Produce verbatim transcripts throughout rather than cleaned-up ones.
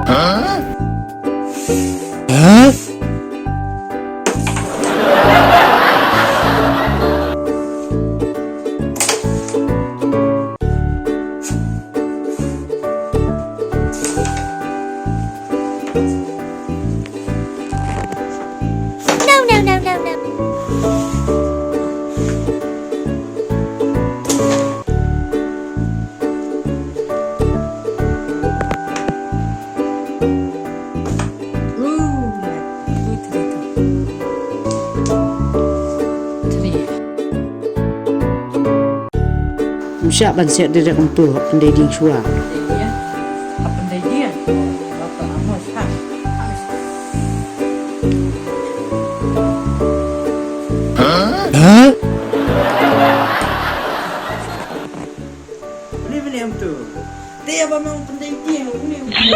Huh? Huh? No, no, no, no, no. Ym shah ban siat direct kumto, hap pyndei dieng shuwa. Huh? Uni bani em tu. Te ba mong pendai dia uni uni.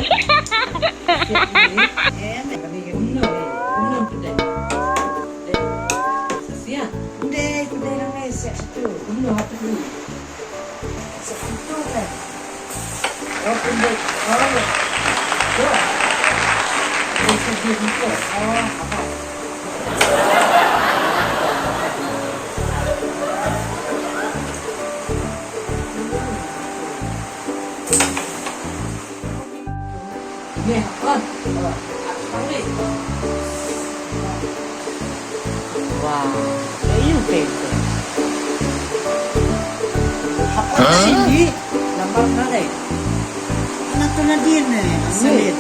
Em bani ke uni uni pendai. Sia. Pendai pendai nang ai sia tu. Uni apa tu? Sia tu kan. Oh pendai. Oh. Tu. Pendai tu dia tu. Oh apa? Wow, you paid for it. Apa sih? Lambar mana? Anak tu Nadine, eh, Salit.